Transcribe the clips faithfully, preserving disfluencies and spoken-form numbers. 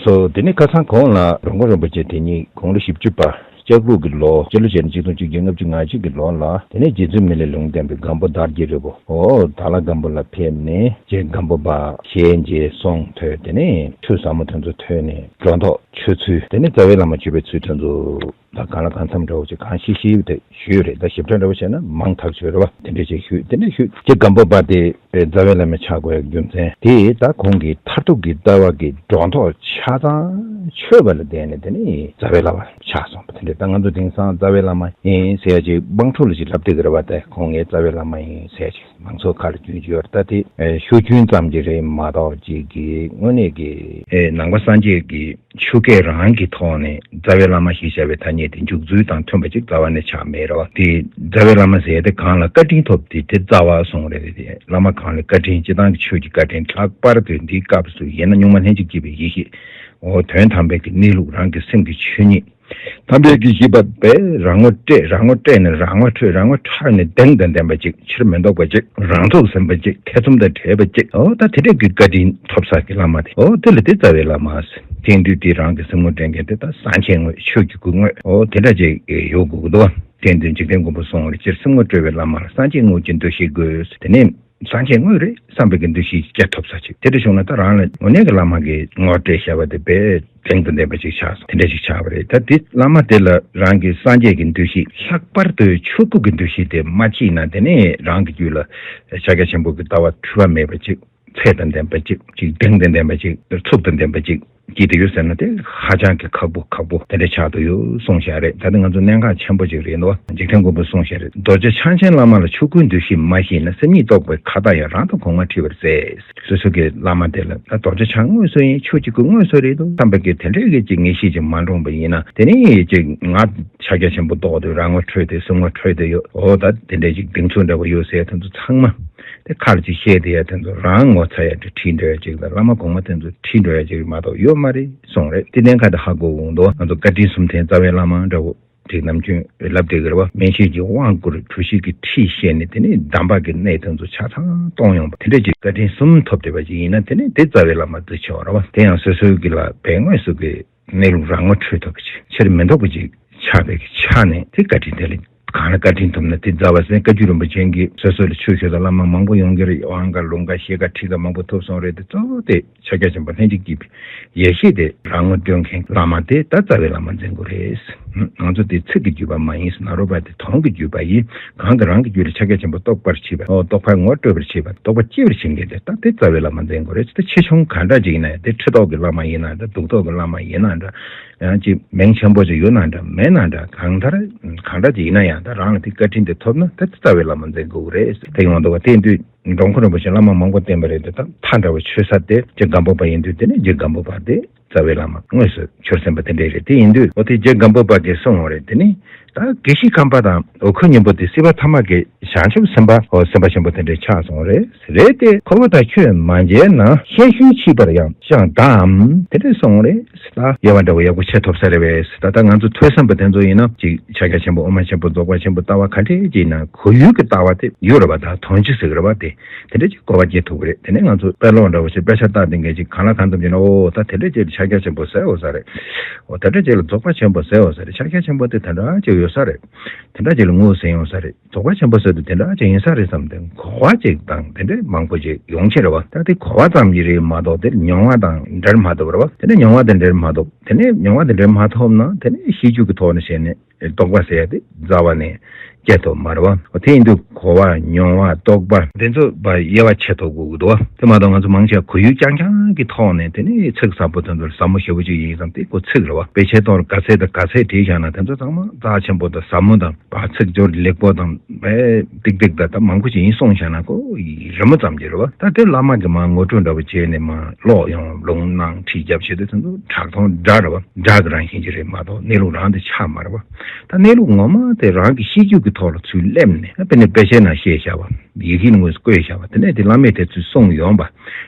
ཏོ། དེ་ནས་ཁ་སང་གོང་ལ་འགྲོ་མགོན་རིན་པོ་ཆེ་དེ་ཉིད་དགུང་ལོ་བཞི་བཅུ་པ་ལྕགས་ལུག་གི་ལོ། སྤྱི་ལོ་བྱས་ན་ཆིག་སྟོང་གཅིག་བརྒྱ་ལྔ་བཅུ་ང་གཅིག་གི་ལོ་ལ། དེ་ནས་རྗེ་བཙུན་མི་ལའི་ལུང་བསྟན་པའི་སྒམ་པོ་དར་གྱི་རི་བོ། ཨོ་དར་ལ་སྒམ་པོ་ལ་ཕེབས་ནས། རྗེ་སྒམ་པོ་པ་ཞལ་མཇལ་གསུང་ཐོས། དེ་ནས་ཆོས་ཟབ་མོ་དེ་ཚོ་ཐོས་ནས། སྒྲོ་འདོགས་ཆོད་ཚུལ། དེ་ནས་རྩ་བའི་བླ་མ་ཆོད་པའི་ཚུལ་དེ་ཚོ་ད་གང་ལ་གང་འཚམ་འདྲ་བོ་ཅིག་གང་ཤེས་ཤེས་དེ་ཞུས་རེད། ད་ཞིབ་ཕྲ་འདྲ་བོ་བྱས་ན་མང་ཐག་ཆོད་རེད་བ། དེ་འདྲ་ཅིག་ཞུས། དེ་འདྲ་ཞུས། རྗེ་སྒམ་པོ་པ་དེ་རྩ་བའི་བླ་མ་ཆགས་དགོས་རྒྱུ་མཚན་དེ། ད་ཁོང་གི་མཐར་ཐུག་གི་ལྟ་བ་གི་སྒྲོ་འདོགས་ཆ་ཚང་ཆོད་པ་ལ་བརྟེན་ནས། དེ་ནས་རྩ་བའི་བླ་མ་ཆགས་སོང་བ། དེ་འདྲ། ད་ང་ཚོ་དེང་སང་རྩ་བའི་བླ་མ་ཡིན་ཟེར་ཡ་ཅིག་དམངས་ཁྲོད་ལ་ཅིག་ལབ་བསྡད་ཀྱི་རེད་བ། ད་ཁོང་ངའི་རྩ་བའི་བླ་མ་ཡིན་ཟེར་ཡ་ཅིག་མང་ཚོགས་ཁ་ལ་རྒྱུན་ཅིག་ཡོད་རེད། ད་དེ་ཨེ་ཤོད་རྒྱུན་ཙམ་གྱི་རེད་མ་གཏོགས། ཅིག་གི་དངོས་གནས་ཀྱི་ཨེ་ནང་པ་སངས་རྒྱས་ཀྱི་ཆོས་སྐད་རང་གི་ཐོག་ནས་རྩ་བའི་བླ་མ་ཞེས་བྱ་བའི་ཐ་སྙད་དེ་འཇུག་ཚུལ་དང་མཐུན་པ་ཅིག་རྩ་བ་ནས་ཆགས་མེད་རེད་བ། དེ་རྩ་བའི་བླ་མ་ཟེར་དེ་གང་ལ་བཀའ་དྲིན་ཐོབ་དེ་དེ་རྩ་བ་སོང་རེད། དེ་བླ་མ་གང་ལ་བཀའ་དྲིན། སྤྱི་བཏང་གི་ཆོས་ཀྱི་བཀའ་དྲིན། ལྷག་པར་དུ་འདིའི་སྐབས་སུ་ཡིན་ན་གཉུག་མ་ལྷན་ཅིག་སྐྱེས་པའི་ཡེ་ཤེས། འོ་དོན་དམ་པའི་གི་གནས་ལུགས། རང་གི་སེམས་ཀྱི་ཆོས་ཉིད། དམ་པའི་གི་གཞི་པ་བས་རང་ངོ་སྤྲད། རང་ངོ་སྤྲད་ནས་རང་ངོ་འཕྲོད། རང་ངོ་འཕྲོད་ནས་གདེང་དང་ལྡན་པ་ཅིག་ཕྱིར་མི་ལྡོག་པ་ཅིག་རང་ཚུགས་ཟིན་པ་ཅིག་ཐེ་ཚོམ་དང་བྲལ་བ་ཅིག་འོ་ད་དེ་འདྲ་གི་བཀའ་དྲིན་ཐོབ་ས་གི་བླ་མ་དེ། འོ་དེ་ལ་དེ་རྩ་བའི་བླ་མ་ཟེར། དེང་དུས་དེ་རང་གི་སེམས་ངོ་སྤྲད་མཁན་དེ་ད་སངས་རྒྱས་དངོས། ཆོས་ཀྱི་སྐུ་དངོས། འོ་དེ་འདྲ་ཅིག་ཡོད་དགོས་ཀྱི་འདུག་བ། དེང་དུས་འཇིག་རྟེན་མགོན་པོ་གསུངས་རེད། སྤྱིར་སེམས་ངོ་སྤྲོད་པའི་བླ་མ་ལ་སངས་རྒྱས་དངོས་ཀྱི་འདུ་ཤེས་དགོས། དེ་ནས་སངས་རྒྱས་དངོས་རེད་བསམ་པའི་གི་འདུ་ཤེས་སྐྱེ་ཐུབ་ས་ཅིག་དེ་འདྲ་བྱུང་ན། ད་རང་ལ་དངོས་གནས་ཀྱི་བླ་མ་གི་ངོ་སྤྲད་བཞག་པ་དེ་དཔེ་གདེང་དང་ལྡན་པ་ཅིག་ཆགས་སོང་། དེ་འདྲ་ཅིག་ཆགས་པ་རེད། ད་དེ་བླ་མ་དེ་ལ་རང་གི་སངས་རྒྱས་ཀྱི་འདུ་ཤེས། ལྷག་པར་དུ་ཆོས་སྐུ་གི་འདུ་ཤེས་དེ་མ་སྐྱེས་ན། དེ་ནས་རང་གི་རྒྱུད་ལ་ཕྱག་རྒྱ་ཆེན་པོ་གི་ལྟ་བ་འཁྲུལ་བ་མེད་པ་ཅིག་ཚད་དང་ལྡན་པ་ཅིག་ཅིག་གདེང་དང་ལྡན་པ་ཅིག་ཚུགས་དང་ལྡན་པ་ཅིག་སྐྱེས་ཏེ་ཡོད་ཟེར་ན། དེ་ཧ་ཅང་གི་ཁག་པོ་ཁག་པོ་དེ་འདྲ་ཆགས་ཏེ་ཡོད་གསུངས་བཞག་རེད། ད་དེ་ང་ཚོ་གནད་འགག་ཆེན་པོ་ཅིག་རེད་འདུག་འཇིག་རྟེན་མགོན་པོས་གསུངས་བཞག་རེད། རྡོ་རྗེ་འཆང་ཆེན་བླ་མ་ལ་ཆོས་སྐུའི་འདུ་ཤེས་མ་སྐྱེས་ན། སེམས་ཉིད་རྟོགས་པའི་ཁ་བཏགས་ཡང་རང་དང་གོང་མར་འཁྲིལ་བར་ཟད། སོ་སོ་གི་བླ་མ་དེ་ལ་ད་རྡོ་རྗེ་འཆང་དངོས་སུ་ཡིན། ཆོས་ཀྱི་སྐུ་དངོས་སུ་རེད་འདུག་བསམ་པའི་གི་དེ་འདྲའི་གི་ཅིག་ངེས་ཤེས་ཅིག་མ་འདྲོངས་པ་ཡིན་ན། དེ་ནས་ཅིག་ང་ཕྱག་རྒྱ་ཆེན་པོ་རྟོགས་ཏེ་རང་ངོ་འཕྲོད་དེ་སེམས་ངོ་འཕྲོད་དེ་ཡོད། འོ་ད་དེ་འདྲའི་ཅིག་གདེང་ཚོད་འདྲ་བོ་ཡོད་ཟེར་དེ་ཚོ་ཚང་མ་དེ་ཁ་ལ་ཅིག་བཤད་དེ་ཡ་དེ་ཚོ་རང་ངོ་ཚ་ཡ་དེ་ཁྲིད་འགྲོ་ཡ་ཅིག་དང་། བླ་མ་གོང་མ་དེ་ཚོ་ཁྲིད་འགྲོ་ཡ་ཅིག་མ་གཏོགས་ཡོད་མ་རེད་གསུངས་རེད། དེ་གཏན་ཁ་དེ་ཧ་གོ་འོང་དོ། ང་ཚོ་བཀའ་དྲིན་གསུམ་ལྡན་རྩ་བའི་བླ་མ་འདྲ་བོ་ཅིག་ནམ་རྒྱུན་ལབ་བསྡད་ཀྱི་རེད་བ། མན་ཤེལ་གྱི་དབང་བསྐུར། གྲོ་ཞིབ་ཀྱི་ཁྲིད་བཤད་ནས། དེ་ནས་གདམས་པ་གི་གནད་དེ་ཚོ་ཆ་ཚང་གཏོང་ཡོང་བ། དེ་འདྲ་ཅིག་བཀའ་དྲིན་གསུམ་ཐོབ་བསྡད་པ་ཅིག་ཡིན་ན། དེ་ནས་དེ་རྩ་བའི་བླ་མ་རྩི་ཆེ་བ་རེད་བ། དེ་ཡང་སོ་སོའི་གི་ལ་བས་དངོས་སུ་གི་གནས་ལུགས་རང་ངོ་འཕྲོད་ཐུབ་པ་ཅིག་ཕྱིར་མི་ལྡོག་པ་ཅིག་ཆགས་པའི་ཆ་ནས་དེ་བཀའ་དྲིན་དེ་ལ་གང་ལ་བཀའ་དྲིན་ཐོབ་ན་དེ་རྩ་བ་ཟེར། བཀའ་བརྒྱུད་རིན་པོ་ཆེ་གིས་སོ་སོ་ལ་ཆོས་ཞུ་ས་བླ་མ་མང་པོ་ཡོང་གི་རེད། དབང་བཀའ་ལུང་བཀའ་ཤེས་བཀའ་ཁྲིད་བཀའ་མང་པོ་ཐོབ་སོང་རེད། དེ་གཙོ་བོ་དེ་ཕྱག་རྒྱ་ཆེན་པོ་ལྷན་ཅིག་སྐྱེས་པའི་ཡེ་ཤེས་དེ་རང་ངོ་སྤྲོད་མཁན་བླ་མ་དེ་ད་རྩ་བའི་བླ་མ་འཛིན་དགོས་རེད། ང་ཚོ་དེ་ཚིག་གི་བརྒྱུད་པ་མ་ཡིན་ཟེར་ན་རོ་བ། དེ་དོན་གྱི་བརྒྱུད་པ་ཡིན། གང་གིས་རང་གི་རྒྱུད་ལ་ཕྱག་རྒྱ་ཆེན་པོ་རྟོགས་པར་བྱེད་པ། ཨོ་རྟོགས་པ་ངོ་སྤྲོད་པར་བྱེད་པ། རྟོགས་པ་སྐྱེ་བར་བྱེད་མཁན་དེ་ད་དེ་རྩ་བའི་བླ་མ་འཛིན་དགོས་རེད། དེ་ཆེ་ཆུང་ག་འདྲ་ཅིག་ཡིན་ན་ཡང་། དེ་ཁྲི་ཐོག་གི་བླ་མ་ཡིན་ན་འདྲ། གདུགས་ཐོག་གི་བླ་མ་ཡིན་ན་འདྲ། ཡང་ཅིག་མིང་ཆེན་པོ་ཅིག་ཡོད་ན་འདྲ་མེད་ན་འདྲ། གང་ལྟར་གང་འདྲ་ཅིག་ཡིན་ན་ཡང་། ད་རང་ལ་དེ་བཀའ་དྲིན་དེ་ཐོབ་ན་ད་དེ་རྩ་བའི་བླ་མ་འཛིན་དགོས་རེད། དེ་ཡོང་འདུག་བ། དེ་དུས་འགྲོ་མགོན་རིན་པོ་ཆེ་བླ་མ་མང་པོ་བསྟེན་པ་རེད་དེ། ད་མཐའ་འདྲ་བོ་ཆོད་ས་དེ་རྗེ་སྒམ་པོ་པ་ཡིན་དུས། དེ་ནས་རྗེ་སྒམ་པོ་པ་དེ་རྩ་བའི་བླ་མ་དངོས་སུ་གྱུར་ཟིན་པ་དེ་འདྲས་རེད། དེ་ཡིན་དུས་འོ་དེ་རྗེ་སྒམ་པོ་པ་གིས་གསུངས་པ་རེད། དེ་ནི་ད་དགེ་བཤེས་ཁམས་པ་དང་འོ་ཁུ་སྙིང་པོ་དེ་སྲིད་པ་ཐ་མ་གི་བྱང་ཆུབ་སེམས་དཔའ། འོ་སེམས་དཔའ་ཆེན་པོ་དེ་འདྲས་ཆགས་སོང་རེད། རེད་དེ། འཁོར་བ་དང་ཁྱོད་མ་མཇལ་ན། ཤན་ཤུལ་མཆིས་པར་ཡང་ཅང་གདའ་འམ། དེ་འདྲས་གསུངས་རེད། ད་དབྱེ་བ་འདྲ་བོ་ཡག་པོ་ཕྱེ་ཐུབ་ས་རེད་པས། ད་ལྟ་ང་ཚོ་ཐོས་བསམ་པ་དེ་ཚོ་ཡིན་ན་ཅིག་ཕྱག་རྒྱ་ཆེན་པོ་དབུ་མ་ཆེན་པོ་རྫོགས་པ་ཆེན་པོ་ལྟ་བ་ག་འདྲས་ཅིག་ཡིན་ན་གོ་ཡུལ་གྱི་ལྟ་བ་དེ་ཡོད་རེད་པ། ད་དོན་སྤྱི་ཟེར་གི་རེད་པ། དེ་དེ་འདྲས་ཅིག་གོ་བ་སྐྱེ་ཐུབ་ཀྱི་རེད། དེ་ནས་ང་ཚོ་དཔེ་ཀློག་འདྲ་བོ་ཞིག་དཔེ་ཆ་ལྟ་དེ་འགའ་ཅིག་གང་ལ་གང་འཚམ་ཅིག་ན། ཨོ་ད་དེ་འདྲས་ཅིག་ལ་ཕྱག་རྒྱ་ཆེན་པོ་ཟེར་འོ་ས་རེད། ཨོ་དེ་འདྲས་ཅིག་ལ་རྫོགས་པ་ཆེན་པོ་ཟེར་འོ་ས་རེད། ཕྱག་རྒྱ་ཆེན་པོ་དེ་དེ་འདྲ་ཅིག་ཡོད་ས་རེད། དེ་འདྲ་ཅིག་ལ་ངོས་ཟིན་ཡོང་ས་རེད། རྫོགས་པ་ཆེན་པོ་ཟེར་དུས་དེ་འདྲ་ཅིག་ཡིན་ས་རེད་བསམ་སྟེ་གོ་བ་ཅིག་དང་དེ་འདྲའི་མང་པོ་ཅིག་ཡོང་ཆེད་རེད་པ། ད་དེ་གོ་བ་ཙམ་གྱིས་རེད་མ་གཏོགས་དེ་མྱོང་བ་དང་འབྲེལ་མ་ཐུབ་རེད་པ། དེ་ནས་མྱོང་བ་དང་འབྲེལ་མ་ཐུབ། དེ་ནས་མྱོང་བ་དང་འབྲེལ་མ་ཐུབ་ན་དེ་ནས་ཤེས་རྒྱུད་ཀྱི་ཐོག་ནས་བཤད་ནས་རྟོགས་པ་ཟེར་ཡ་དེ་རྩ་བ་ནས་སྐྱེ་ཐུབ་མ་རེད་པ། དེ་ཡིན་དུས་གོ་བ་མྱོང་བ་རྟོགས་པ་དེ་ཚོ་དབྱེ་བ་ཕྱེ་ཐུབ་དགོས་ཀྱི་འདུག་པ། དེ་མ་གཏོགས་ང་ཚོ་མང་ཆེ་བ་གོ་ཡུལ་རྐྱང་རྐྱང་གི་ཐོག་ནས་དེ་ནས་ཚིག་ཟབ་པོ་དེ་ཚོ་ལ་ཟབ་མོ་ཞེ་པོ་ཅིག་ཡིན་བསམ་སྟེ་ཁོ་ཚིག་རེད་པ། དཔེ་ཆའི་ཐོག་ལ་ག་ཚད་དང་ག་ཚད་བྲིས་བཞག་ན་དེ་ཚོ་ཚང་མ་རྩ་ཆེན་པོ་དང་ཟབ་མོ་དང་། བ་ཚིག་སྦྱོར་ལེགས་པོ་དང་། བས་ཏིག་ཏིག་ད་ལྟ་མང་པོ་ཅིག་ཡིན་གསུངས་བཞག་ན་ཁོ་རི་མོ་ཙམ་གྱི་རེད་པ། ད་དེ་བླ་མ་གིས་མར་ངོ་སྤྲོད་འདྲ་པོ་བྱས་ནས་མར་ཀློག་ཡོང་། ལུང་གནང་ཁྲིད་རྒྱབ་བྱས་དུས་དེ་ཚོ་གྲགས་མཐོང་སྒྲ་རེད་པ། སྒྲ་གི་རང་བཞིན་ཅིག་རེད་མ་གཏོགས་གནས་ལུགས་རང་དེ་ཆགས་མ་རེད་པ། ད་གནས་ལུགས་ངོ་མ་དེ་རང་གི་ཤེས་རྒྱུད་ཀྱི་ཐོག་ལ་ཚུར་སླེབས་ནས། དཔེར་ན་དཔེ་ཆའི་ནང་བཤད་བཞག་པ། ཡི་གེ་ནང་ངོས་སུ་བཀོད་བཞག་པ། དེ་ནས་དེ་བླ་མས་དེ་ཚུར་གསུངས་ཡོང་པ།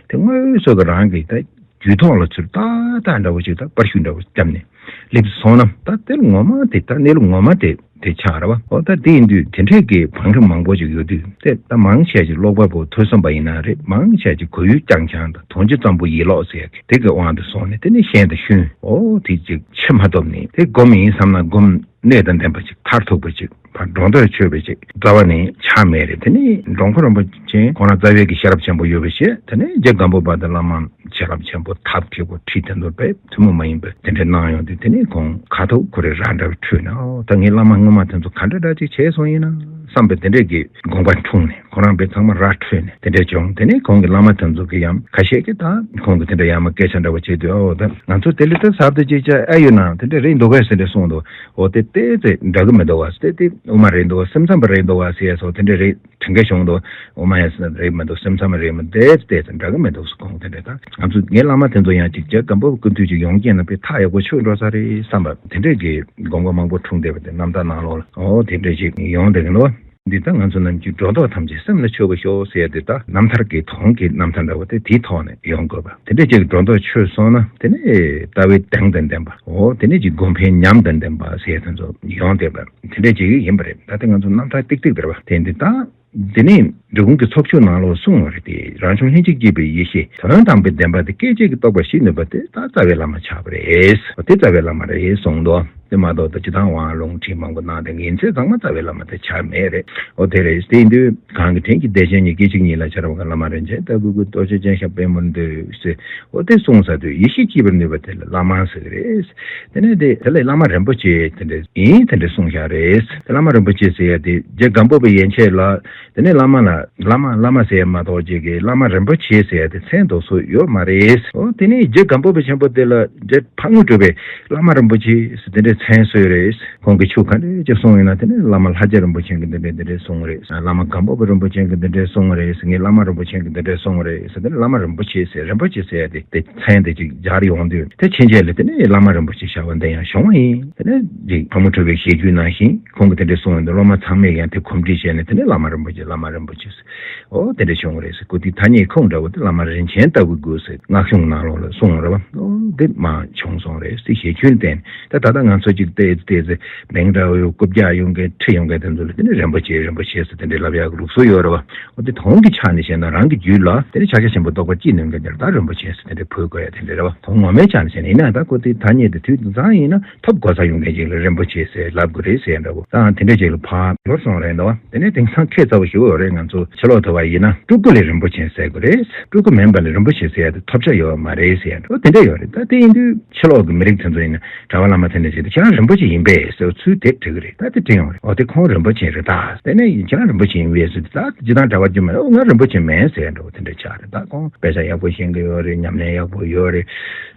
དེ་དངོས་སུ་གི་རང་གི་ད་རྒྱུད་ཐོག་ལ་ཚུར་ཏག་ཏག་འདྲ་པོ་ཅིག་ད་པར་ཤུ་འདྲ་པོ་བརྒྱབ་ནས་སླེབས་སོང་ན། ད་དེ་ངོ་མ་དེ་ད་གནས་ལུགས་ངོ་མ་དེ་ དེ་ཆགས་རེད་བ། འོ་ད་དེ་ཡིན་དུས་དེ་འདྲས་ཀྱི་བང་རིམ་མང་པོ་ཅིག་ཡོད་དུས་དེ་ད་མང་ཆེ་ཅིག་ཀློག་པ་པོ་ཐོས་བསམ་པ་ཡིན་ན་རེད། མང་ཆེ་ཅིག་གོ་ཡུལ་རྐྱང་རྐྱང་དང་དོན་སྤྱི་ཙམ་པོ་ཡིད་ལོག་ཟེར་ཡ་གི་དེ་གི་དབང་དུ་སོང་ནས་དེ་ནས་ཤན་དང་ཤུན། འོ་དེ་ཅིག་ཆེ་མ་ཐོབ་ནས་དེ་སྒོམ་ཡིན་བསམ་ན་སྒོམ་གནད་དང་ལྡན་པ་ཅིག་མཐར་ཐུག་པ་ཅིག་ཕར་སྒྲོ་འདོགས་ཆོད་པ་ཅིག་རྩ་བ་ནས་ཆགས་མེད་རེད། དེ་ནས་འགྲོ་མགོན་རིན་པོ་ཆེ་ཁོང་རང་རྩ་བའི་གི་ཤེས་རབ་ཆེན་པོ་ཡོད་པ་ཞིག་དེ་ནས་རྗེ་སྒམ་པོ་པ་དང་བླ་མ་ཤེས་རབ་ཆེན་པོ་ཐབས་མཁས་པོ་ཁྲིད་དེ་ཚོ་དཔེ་ཐུན་མོང་མ་ཡིན་པ་དེ་འདྲ་གནང་ཡོང་དུས་དེ་ནས་ཁོང་ཁ་ཐུག་ཁོ་རའི་ར་འདྲ་བའི་ཁྲོད་ནས་ཨོ་ད་ངའི་བླ་མ་སྔོན་མ་དེ་ཚོ་ག་འདྲ་འདྲ་ཅིག་བྱས་སོང་ཡིན་ན་བསམ་པའི་དེ་འདྲས་ཀྱི་དགོངས་པ་འཁྲུངས་ནས་ཁོ་རང་དཔེ་ཚང་མ་ར་འཕྲོད་ནས་དེ་འདྲས་བྱུང་། དེ་ནས་ཁོང་གི་བླ་མ་དེ་ཚོ་གི་ཡང་ཁ་ཤས་ཀྱིས་ད་ཁོང་གི་དེ་འདྲ་ཡར་མར་སྐད་ཆ་འདྲ་བོ་བྱས་དུས་ཨོ་ད་ང་ཚོ་དེ་ལས་ད་གཟབ་ཏུ་ཅིག་བྱ་ཨེ་ཡོད་ན་དེ་འདྲས་རེད་འདུག་གས་ཟེར་འདྲས་གསུངས་འདུག་འོ་དེ་ལྟས་ཚེ་འདྲ་གི་མི་འདུག་བ། དེ་དེ་དབུ་མ་རེད་འདུག་བ། སེམས་ཙམ་པ་རེད་འདུག་བ་ཟེར་ཡ་སོགས་དེ་འདྲས་རེད། དྲན་གྱི་བྱུང་འདུག་འོ་མ་ཡ་སེ་རེད་མི་འདུག་སེམས་ཙམ་རེད་མི་འདུག་དེ་ལྟས་ཚེ་འདྲ་གི་མི་འདུག་ཟེར་ཁོང་དེ་འདྲས་ད་ང་ཚོ་ངའི་བླ་མ་དེ་ཚོ་ཡང་ཅིག་རྗེ་སྒམ་པོ་སྐུ་མདུན་ཅིག་ཡོང་རྐྱེན་ན་དཔེ་ཐག་ཡག་པོ་ཆོད་འགྲོ་ས་རེད་བསམ་པ་དེ་འདྲས་ཀྱི་དགོངས་པ་མང་པོ་འཁྲུངས་བསྡད་པ་དེ་རྣམ་ཐར་ནང་ལོགས་ལ་འོ་དེ་འདྲས་ཅིག་ཡོང་བསྡད་ཀྱི་འདུག་འདི་ལྟར་ང་ཚོ་རྣམས་ཀྱི་སྒྲོ་འདོགས་ཐམས་ཅད་སེམས་ལ་ཆོད་པར་ཤོག་ཟེར་ཡ་འདི་ལྟར་རྣམ་ཐར་གྱི་དོན་གྱི་རྣམ་ཐར་འདྲ་བོ་དེ་དེའི་ཐོག་ནས་ཡོང་དགོས་པ། དེ་འདྲ་ཅིག་སྒྲོ་འདོགས་ཆོད་སོང་ན་དེ་ནས་ལྟ་བའི་གདེང་དང་ལྡན་པ། འོ་དེ་ནས་ཅིག་སྒོམ་པའི་ཉམས་དང་ལྡན་པ་ཟེར་ཡ་དེ་ཚོ་ཡོང་བསྡད་པ་དེ་འདྲ་ཅིག་ཡིན་པ་རེད། ད་ལྟ་ང་ཚོ་རྣམ་ཐར་ཏིག་ཏིག་འདིར་བ་དེ་འདི་ལྟར་དེ་ནས་འབྲི་གུང་གི་ཚོགས་ཆོས་ནང་ལོགས་གསུངས་པ་རེད་དེ། རང་བྱུང་ལྷན་ཅིག་སྐྱེས་པའི་ཡེ་ཤེས་དོན་དམ་པའི་བདེན་པ་དེ་སྐད་ཅིག་གིས་རྟོགས་པར་བྱེད་ནུས་པ་དེ་ད་རྩ་བའི་བླ་མ་ཆགས་པ་རེད། དེ་རྩ་བའི་བླ་མ་རེད་གསུངས་འདུག་དེ་མ་གཏོགས་ད་སྤྱིར་བཏང་དབང་ལུང་ཁྲིད་མང་པོ་གནང་སྟེ་ངེས་ཚད་ཚང་མ་རྩ་བའི་བླ་མ་དེ་ཆགས་མེད་རེད། འོ་དེ་རེད། དེ་ཡིན་དུས་གང་གི་དྲིན་གྱིས་བདེ་ཆེན་ཉིད་སྐད་ཅིག་ཉིད་ལ་ཤར་བ་གི་བླ་མ་རིན་ཆེན་ལྟ་བུའི་སྐུ་རྡོ་རྗེ་ཅན་ཞབས་པད་མུན་འདུག་ཟེར། འོ་དེ་གསུངས་ས་དུས་ཡེ་ཤེས་སྐྱེས་པར་ནུས་པ་དེ་ལ་བླ་མ་ཟེར་གི་རེད། དེ་ནས་དེ་དེ་ལས་བླ་མ་རིན་པོ་ཆེ་དེ་འདྲ་ཡིན་དེ་འདྲ་གསུངས་བཞག་རེད། དེ་བླ་མ་རིན་པོ་ཆེ་ཟེར་ཡ་དེ་རྗེ་སྒམ་པོ་པའི་ཡན་ཆད་ལ་དེ་ནས་བླ་མ་ལ་བླ་མ་བླ་མ་ཟེར་ཡ་མ་གཏོགས་རྗེ་གི་བླ་མ་རིན་པོ་ཆེ་ཟེར་ཡ་དེ་མཚན་དེ་ཚོ་ཡོད་མ་རེད། འོ་དེ་ནས་རྗེ་སྒམ་པོ་པ་ཆེན་པོ་དེ་ལ་རྗེ་ཕག་མོ་གྲུ་པས་བླ་མ་རིན་པོ་ཆེ་ཟེར་དེ་འདྲའི་མཚན་གསོལ་རེད། ཁོང་གིས་ཆོས་ག་འདྲ་ཅིག་གསུངས་ཡོད་ན་དེ་ནས་བླ་མ་ལྷ་རྗེ་རིན་པོ་ཆེ་གིས་འདི་འདྲ་འདི་འདྲ་གསུངས་རེད། བླ་མ་སྒམ་པོ་པ་རིན་པོ་ཆེ་གིས་འདི་འདྲ་གསུངས་རེད། ངའི་བླ་མ་རིན་པོ་ཆེ་གིས་འདི་འདྲ་གསུངས་རེད་ཟེར་དེ་ནས་བླ་མ་རིན་པོ་ཆེ་ཟེར་རིན་པོ་ཆེ་ཟེར་ཡ་དེ་དེ་མཚན་དེ་ཅིག་སྦྱར་ཡོང་དུས་དེ་ཕྱིན་ཆད་ལ་དེ་ནས་བླ་མ་རིན་པོ་ཆེ་བྱ་བ་འདི་ཡང་བྱུང་བ་ཡིན། དེ་ནས་རྗེ་ཕག་མོ་གྲུ་པའི་ཞལ་རྒྱུན་ནང་བཞིན་ཁོང་གིས་དེ་འདྲ་གསུངས་ཡོང་དུས་སློབ་མ་ཚང་མས་ཡང་དེ་གོམས་འདྲིས་བྱས་ནས་དེ་ནས་བླ་མ་རིན་པོ་ཆེ་བླ་མ་རིན་པོ་ཆེ་ཟེར། འོ་དེ་འདྲ་བྱུང་བ་རེད་ཟེར། སྐུ་དེའི་ཐ་སྙད་ཁུངས་འདྲ་བོ་དེ་བླ་མ་རིན་ཆེན་ལྟ་བུའི་སྐུ་ཟེར་སྔགས་གཞུང་ནང་ལོགས་ལ་གསུངས་རེད་བ། འོ་འདི་མ་བྱུང་སོང་རེད་ཟེར་ཞལ་རྒྱུན་བསྟན། ད་ད་ལྟ་ང་ཚོ་གཅིག་བལྟས་བལྟས་ཚེ་བེང་འདྲ་བོ་ཡོད་རྐུབ་བཀྱག་ཡོང་མཁན་ཁྲི་ཡོང་མཁན་དེ་ཚོ་ལ་དེ་ནི་རིན་པོ་ཆེ་རིན་པོ་ཆེ་ཟེར་དེ་འདྲའི་ལབ་ཡག་གི་ལུགས་སྲོལ་ཡོད་རེད་བ། འོ་དེ་དོན་གྱི་ཆ་ནས་བཤད་ན་རང་གི་རྒྱུད་ལ་དེ་ནི་ཕྱག་རྒྱ་ཆེན་པོ་རྟོགས་པ་སྐྱེས་ནས་འགལ་རྒྱུར་ད་རིན་པོ་ཆེ་ཟེར་དེ་འདྲའི་ཕུལ་དགོས་ཡ་དེ་འདྲ་རེད་བ། དོན་ངོ་མའི་ཆ་ནས་བཤད་ན་ཡིན་ན་ད་ཁོ་དེ་ཐ་སྙད་དེ་དུས་དེང་སང་ཡིན་ན་ཐོབ་གོ་ས་ཡོང་མཁན་ཅིག་ལ་རིན་པོ་ཆེ་ཟེར་ལབ་དགོས་རེད་ཟེར་འདྲ་བོ་ད་དེ་འདྲ་ཅིག་ལ་ཕར་འགྱུར་སོང་རེད་འདུག་དེ་ནས་དེང་སང་ཁྱད་མཚར་བ་ཞིག་ཡོད་རེད། ང་ཚོ་ཕྱི་ལོགས་ཐོབ་པ་ཡིན་ན་སྤྲུལ་སྐུ་ལ་རིན་པོ་ཆེ་ཟེར་དགོས་རེད། སྤྲུལ་སྐུ་མིན་པ་ལ་རིན་པོ་ཆེ་ཟེར་ཡ་དེ་ཐོབ་བྱ་ཡོད་མ་རེད་ཟེར་ཡ་འདྲ་བོ་དེ་འདྲ་ཡོད་རེད། ད་དེ་ཡིན་དུས་ཕྱི་ལོགས་ཀྱི་མི་རིགས་དེ་ཚོ་ཡིན་ན་གྲྭ་པ་བླ་མ་དེ་འདྲ་བྱས་ཏེ་ཁྱེད་རང་རིན་པོ་ཆེ་ཡིན་པས་ཟེར་བ་ཚུལ་དེ་འགྲིག་གི་རེད། ད་དེ་དྲན་ཡོང་རེད། འོ་དེ་ཁོང་རིན་པོ་ཆེ་རེད་ད། དེ་ནས་ཁྱེད་རང་རིན་པོ་ཆེ་ཡིན་པས་ཟེར་དུས་ད་ཇི་ལྟར་གྲྭ་པ་རྒྱུ་མ་རེད། འོ་ང་རིན་པོ་ཆེ་མིན་ཟེར་ཡ་འདྲ་བོ་དེ་འདྲ་ཆགས་རེད། ད་ཁོང་དཔེ་ཆ་ཡག་པོ་ཤེས་ཀྱི་ཡོད་རེད། ཉམས་ལེན་ཡག་པོ་ཡོད་རེད།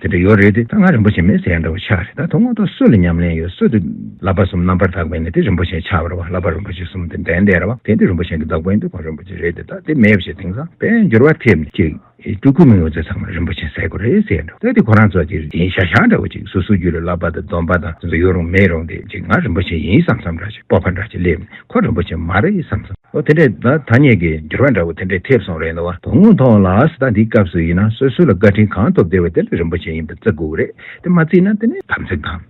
དེ་འདྲ་ཡོད་རེད་དེ་ད་ང་རིན་པོ་ཆེ་མིན་ཟེར་ཡ་འདྲ་བོ་ཆགས་རེད། ད་དོན་ངོ་ཐོག་སུ་ལ་ཉམས་ལེན་ཡོད་སུ་དེ་བསླབ་པ་གསུམ་རྣམ་པར་དག་པ་ཡིན་ན་དེ་རིན་པོ་ཆེ་ཆགས་པ་རེད་བ། བསླབ་པ་རིན་པོ་ཆེ་གསུམ་དེ་ལྡན་བསྡད་རེད་བ། དེ་དུས་རིན་པོ་ཆེ་གི་བདག་པོ་ཡིན་དུས་ཁོང་རིན་པོ་ཆེ་རེད་དེ་ད་དེ་མེད་པ་ཞིག་དེང་སང་དཔེ་འགྱུར་བ་ཐེབས་ནས་ཅིག་སྤྲུལ་སྐུ་མི་ཡོང་ཚེ་ཚང་མ་རིན་པོ་ཆེ་ཟེར་དགོས་རེད་ཟེར་འགྲོ། ད་དེ་ཁོ་རང་ཚོ་ཅིག་ཡིན་ཤ་ཤ་འདྲ་བོ་ཅིག་སོ་སོའི་རྒྱུད་ལ་བསླབ་པ་དང་སྡོམ་པ་དང་དེ་ཚོ་ཡོད་རུང་མེད་རུང་དེ་ཅིག་ང་རིན་པོ་ཆེ་ཡིན་བསམ་བསམ་འདྲ་ཅིག་སྤོབས་པ་འདྲ་ཅིག་སླེབས་ནས་ཁོ་རིན་པོ་ཆེ་མ་རེད་བསམ་བསམ། འོ་དེ་འདྲས་ད་ཐ་སྙད་ཀྱི་འགྱུར་བ་འདྲ་བོ་དེ་འདྲས་ཐེབས་སོང་རེད་འདུག་བ། དོན་དངོས་ཐོག་ལ་ད་འདིའི་སྐབས་སུ་ཡིན་ན་སོ་སོ་ལ་བཀའ་དྲིན་གང་ཐོབ་བསྡད་པ་དེ་ལ་རིན་པོ་ཆེ་ཡིན་པ་བརྩི་དགོས་རེད། དེ་མ་བརྩིས་ན་དེ་ནི་དམ་ཚིག་དང་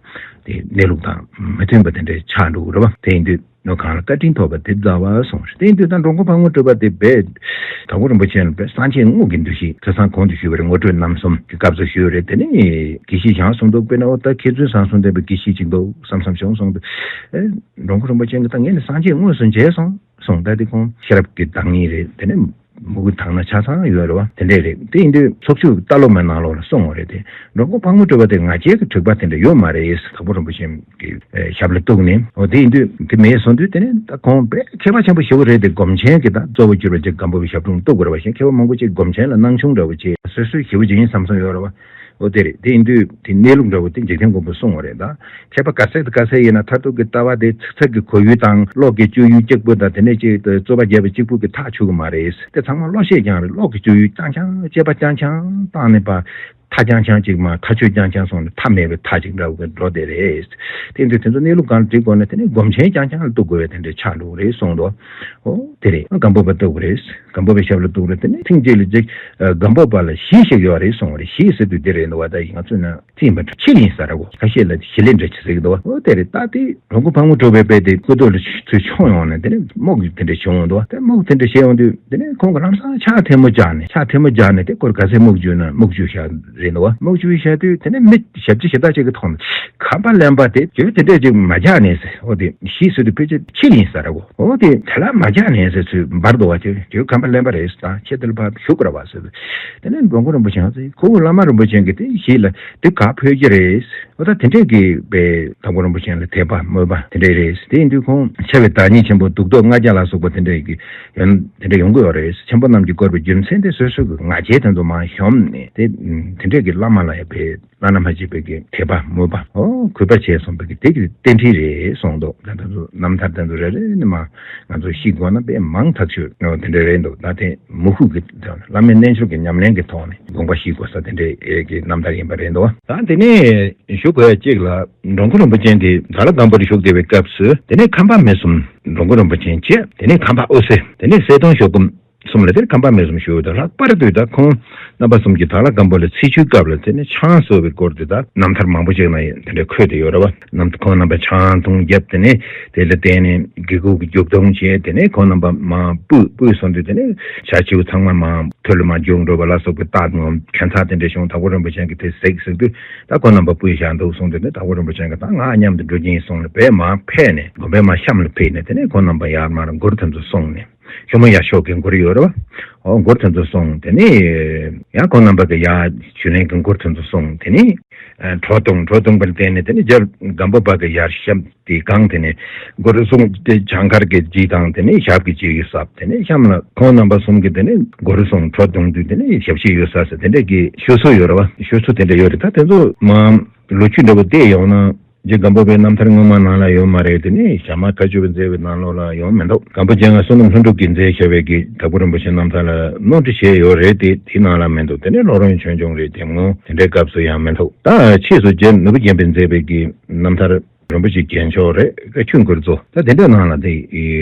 དེ་གནས་ལུགས་དང་མི་མཐུན་པ་དེ་འདྲས་ཆགས་འགྲོ་གི་རེད་བ། དེ་ཡིན་དུས་ནོ་གང་ལ་བཀའ་དྲིན་ཐོབ་པ་དེ་རྩ་བ་སོང་རེད། དེ་ཡིན་དུས་ད་འགྲོ་མགོན་ཕག་མོ་གྲུ་པ་དེ་བས་དང་པོ་རིན་པོ་ཆེ་ལ་བས་སངས་རྒྱས་དངོས་ཀྱི་འདུ་ཤེས་ཁ་སང་གོང་དུ་ཞུས་པ་རེད། ངོ་སྤྲོད་རྣམ་གསུམ་གྱི་སྐབས་སུ་ཞུས་རེད། དེ་ནི་དགེ་བཤེས་བཞེངས་སོང་འདུག་དཔེར་ན་འོ་ད་མཁས་བཙུན་བཟང་གསུམ་ལྡན་པའི་དགེ་བཤེས་ཅིག་འདུག་བསམ་བསམ་བྱུང་སོང་འདུག་ཨེ། འགྲོ་མགོན་རིན་པོ་ཆེ་གིས་ད་ངས་ནི་སངས་རྒྱས་དངོས་སུ་མཇལ་སོང་། སོང་ད་དེ་ཁོང་ཤེས་རབ་ཀྱི་བདག་ཉིད་རེད། དེ་ནས་མུ་གུ་དག་སྣང་ཆ་ཚང་ཡོད་རེད་བ། དེ་འདྲས་རེད། དེ་ཡིན་དུས་ཚོགས་ཆོས་ལྟ་ཀློག་མའི་ནང་ལོགས་ལ་གསུངས་པ་རེད་དེ། འགྲོ་མགོན་ཕག་མོ་གྲུ་པ་དེ་ང་རྒྱལ་གྱི་དྲེགས་པ་དེ་འདྲ་ཡོད་མ་རེད། དྭགས་པོ་རིན་པོ་ཆེ་གི་ཞབས་ལ་གཏུགས་ནས། འོ་དེ་ཡིན་དུས་དེ་མེད་སོང་དུས་དེ་ནས་ད་ཁོང་དཔེ་མཁས་པ་ཆེན་པོ་ཞེ་པོ་རེད་དེ། སྒོམ་ཆེན་གྱི་ད་གཙོ་བོ་གྱུར་པ་ཅིག་སྒམ་པོ་པའི་ཞབས་དྲུང་གཏུགས་པ་རེད་བ། གཞན་མཁས་པ་མང་པོ་ཅིག་སྒོམ་ཆེན་ལ་སྣང་ཆུང་འདྲ་བོ་ཅིག་སོ་སོའི་ཞེ་པོ་ཅིག་ཡིན་བསམ་བསམ་ཡོད་རེད་བ། འོ་དེ་རེད། དེ་ཡིན་དུས་དེ་གནས་ལུགས་འདྲ་བོ་དེ་འཇིག་རྟེན་མགོན་པོ་གསུངས་པ་རེད་ད། མཁས་པ་ག་ཚད་དང་ག་ཚད་ཡིན་ན་མཐར་ཐུག་གི་ལྟ་བ་དེ་ཚིག་ཚིག་གི་གོ་ཡུལ་དང་ཀློག་གི་སྤྱོད་ཡུལ་གཅིག་པུ་དང་དེ་ནས་ཅིག་རྩོད་པ་བརྒྱབ་པ་གཅིག་པུ་གི་ཐག་ཆོད་གི་མ་རེད། དེ་ཚང་མ་བློ་ཤེས་རྐྱང་རེད། ཀློག་གི་སྤྱོད་ཡུལ་རྐྱང་རྐྱང་དཔྱད་པ་རྐྱང་རྐྱང་བཏང་ནས་པ། མཐའ་རྐྱང་རྐྱང་ཅིག་མ་མཐའ་ཆོད་རྐྱང་རྐྱང་སོང་ནས་མཐའ་མེད་པའི་མཐའ་ཅིག་འདྲ་བོ་འགྲོ་བསྡད་རེད། དེ་འདྲ་དེ་ཚོ་གནས་ལུགས་གང་འགྲིག་དགོས་ན་དེ་ནི་སྒོམ་ཆེན་རྐྱང་རྐྱང་ལ་གཏུག་དགོས་པའི་དེ་འདྲའི་ཆགས་ལུགས་རེད་གསུངས་འདུག་འོ་དེ་རེད། སྒམ་པོ་པ་གཏུག་རེད། སྒམ་པོ་པའི་ཞབས་ལ་གཏུག་རེད། དེ་ནི་ཐེངས་གཅིག་ལ་ཅིག་སྒམ་པོ་པ་ལ་གཞི་ཞིག་ཡོད་རེད་གསུངས་རེད། གཞི་ཟེར་དུས་འདི་རེད་འདུག་བ། ད་ཡིན་ང་ཚོས་ན་ཅི་ཡིན་པ་ཕྱི་ལ་ཡིན་ས་རེད་གོ། ཁ་ཤས་ལ་ཞི་ལི་འདྲ་ཅིག་ཟེར་གི་འདུག་བ། འོ་དེ་རེད། ད་དེ་འགྲོ་མགོན་ཕག་མོ་གྲུ་པའི་དཔེ་དེ་སྐུ་ཐོག་ལ་ཚུར་མཆོངས་ཡོང་ནས་དེ་ནས་རྨོག་དེ་འདྲ་བྱུང་འདུག་བ། དེ་རྨོག་དེ་འདྲ་བྱས་ཡོང་དུས་དེ་ནས་ཁོང་གི་ལམ་སང་ཕྱག་ཐལ་མོ་སྦྱར་ནས་ཕྱག་ཐལ་མོ་སྦྱར་ནས་དེ་སྐོར་ག་ཚད་རྨོག་གྱུར་ན་རྨོག་གྱུར་ཤག་རེད་འདུག་བ། རྨོག་གྱུར་བཤད་དུས་དེ་ནས་མི་ཞབས་ཕྱི་ཞབས་བདག་ཅིག་གི་ཐོག་ནས་ཁམས་པ་གླེན་པ་དེ་ཇོ་དེ་འདྲས་ཅིག་མ་རྒྱག་ནས་ཟེར། འོ་དེ་གཞི་ཟེར་དུས་ཕལ་ཆེར་ཕྱི་ལ་ཡིན་ས་རེད་གོ། འོ་དེ་དེ་ལ་མ་རྒྱག་ནས་ཟེར་ཚུལ་འབར་འདུག་བ། ཅེ་ཇོ་ཁམས་པ་གླེན་པ་རེད་ཟེར། ད་ཁྱེད་དེ་ལ་ཕར་བཞུགས་དགོས་ར་བ་ཟེར། དེ་ནས་འགྲོ་མགོན་རིན་པོ་ཆེ་ང་ཚོའི་ཁུ་བོ་བླ་མ་རིན་པོ་ཆེ་གིས་དེ་གཞི་ལ་དེ་ག་ཕོད་ཀྱི་རེད། འོ་ད་དེ་འདྲས་ཀྱི་པའི་དང་པོ་རིན་པོ་ཆེ་ལ་དད་པ་མོས་པ་དེ་འདྲས་རེད། དེ་ཡིན་དུས་ཁོང་འཆི་བའི་བདག་ཉིད་ཆེན་པོ་གདུགས་ཏོག་ལྔ་བརྒྱ་ལ་སོགས་པ་དེ་འདྲས་ཀྱི་ཡོན་དེ་འདྲས་ཡོང་གི་ཡོད་རེད། ཆེན་པོ་རྣམས་ཀྱིས་བསྐོར་བའི་རྒྱུ་མཚན་དེ་སོ་སོ་གི་ང་རྒྱལ་དེ་ཚོ་མར་ཤོམ་ནས་དེ་དེ་འདྲས་ཀྱི་བླ་མ་ལ་ཡང་པའི་བླ་ན་མ་མཆིས་པའི་གི་དད་པ་མོས་པ་འོ་གུས་པ་བྱས་སོང་བའི་གི་དེ་གི་རྟེན་འབྲེལ་རེད་གསུངས་འདུག་ད་དེ་ཚོ་རྣམ་ཐར་དེ་ཚོ་རེ་རེ་ནས་མར་ང་ཚོ་ཤེས་དགོས་ན་དཔེ་མང་ཐག་ཆོད་དེ་འདྲས་རེད་འདུག་ད་དེ་མུ་ཁུག་གི་བླ་མའི་རྣལ་འབྱོར་གྱི་ཉམས་ལེན་གྱི་ཐོག་ནས་དགོངས་པ་བཞེས་དགོས་ས་དེ་འདྲས་ཀྱི་རྣམ་ཐར་ཡིན་པ་རེད་འདུག་ད་དེ་ནས་ཞུ་དགོས་ཡ་གཅིག་ལ། འགྲོ་མགོན་རིན་པོ་ཆེ་འདི་དྭགས་ལྷ་སྒམ་པོ་རུ་བཞུགས་བསྡད་པའི་སྐབས་སུ་དེ་ནས་ཁམས་པ་མི་གསུམ། འགྲོ་མགོན་རིན་པོ་ཆེ་བཅས། དེ་ནས་ཁམས་པ་དབུ་སེ། དེ་ནས་གསལ་སྟོན་ཞོ་སྒོམ་གསུམ་ལ་དེར་ཁམས་པ་མི་གསུམ་བཞུགས་ཡོད་དོ། ལྷག་པར་དུ་ད་ཁོང་རྣམ་པ་གསུམ་གྱིས་དྭགས་ལྷ་སྒམ་པོ་ལ་ཚེས་བཅུའི་སྐབས་ལ་དེ་ནས་ཆང་གསོལ་བའི་སྐོར་དེ་དག་རྣམ་ཐར་མང་པོ་ཅིག་ན་དེ་འདྲ་འཁོད་དེ་ཡོད་རེད་བ། རྣམ་ཐར་ཁོང་རྣམ་པ་ཆང་འཐུང་བརྒྱབ། དེ་ནས་དེ་ལ་བརྟེན་ནས་དགེ་སྐོས་ཀྱི་རྒྱུག་སྟོན་བྱས། དེ་ནས་ཁོང་རྣམ་པ་མར་སྤོས་སྤོས་སོང་དུས་དེ་ནས་བྱ་བྱིའུ་ཚང་མ་མར་ཐོད་ལ་མར་རྒྱུག་འགྲོ་བ་ལ་སོགས་པའི་རྟགས་ངོ་ཁྱད་མཚར་དེ་འདྲ་བྱུང་། དྭགས་པོ་རིན་པོ་ཆེ་གིས་དེ་གཟིགས་གཟིགས་དུས་ད་ཁོང་རྣམ་པ་སྤོས་བཞག་འདུག་གསུངས་དུས་ནས་དྭགས་པོ་རིན་པོ་ཆེ་གིས་ད་ང་མཉམ་དུ་འགྲོ་གི་ཡིན་གསུངས་ནས་དཔེ་མར་ཕེབས་ནས་དགོན་པའི་མར་གཤམ་ལ་ཕེབས་ནས་དེ་ནས་ཁོང་རྣམ་པ་ཡར་མར་མགུར་དེ་ཚོ་གསུངས་ནས། ཞོ་མོ་ཡར་ཤོག་གི་མགུར་ཡོད་རེད་བ། འོ་མགུར་དེ་ཚོ་གསུངས། དེ་ནས་ཡང་ཁོང་རྣམ་པ་གི་ཡར་ཞུ་ལན་གི་མགུར་དེ་ཚོ་གསུངས། དེ་ནས་ཁྲོ་ཐུང་ཁྲོ་ཐུང་པར་བརྟེན་ནས་དེ་ནས་རྒྱབ་སྒམ་པོ་པ་གི་ཡར་གཤམ་དེ་གང་དེ་ནས་མགུར་གསུངས་ཏེ་བྱང་མཁར་གྱི་རྗེས་དང་དེ་ནས་ཞབས་ཀྱི་རྗེས་ཡོད་ཟབ། དེ་ནས་གཤམ་ལ་ཁོང་རྣམ་པ་གསུམ་གྱི་དེ་ནས་མགུར་གསུངས་ཁྲོ་ཐུང་དུས་དེ་ནས་ཞབས་ཕྱི་ཡོད་ཟབ་ཟེར་དེ་འདྲས་ཀྱི་ཤོད་སྲོལ་ཡོད་རེད་བ། ཤོད་སྲོལ་དེ་འདྲ་ཡོད་རེད། ད་དེ་ཚོ་མ་ལོ་རྒྱུས་འདྲ་བོ་བལྟས་ཡོང་ན། རྗེ་སྒམ་པོ་པའི་རྣམ་ཐར་སྔོན་མ་ནང་ལ་ཡོད་མ་རེད། དེ་ནས་ཞྭ་དམར་བཀའ་བརྒྱུད་པའི་མཛད་པའི་ནང་ལོགས་ལ་ཡོང་མི་འདུག་སྒམ་པོ་རྗེ་ལྔ་བསོད་ནམས་ལྷུན་གྲུབ་ཀྱིས་མཛད་བཞག་པའི་གི་དྭགས་པོ་རིན་པོ་ཆེའི་རྣམ་ཐར་ལ་སྣོན་འཕྲི་བྱས་ཡོད་རེད་དེ། དེའི་ནང་ལ་མི་འདུག་དེ་ནས་ལྷོ་རོང་ཆོས་འབྱུང་རེད། དེ་སྔོན་དེ་འདྲའི་སྐབས་སུ་ཡང་མི་འདུག་ད་ཕྱིས་སུ་རྗེ་ནོར་བུ་རྒྱན་པས་མཛད་པའི་གི་རྣམ་ཐར་རིན་པོ་ཆེའི་རྒྱན་མཆོག་རེད། བཀའ་བརྒྱུད་མགུར་མཚོ་ད་དེ་འདྲའི་ནང་ལ་དེ་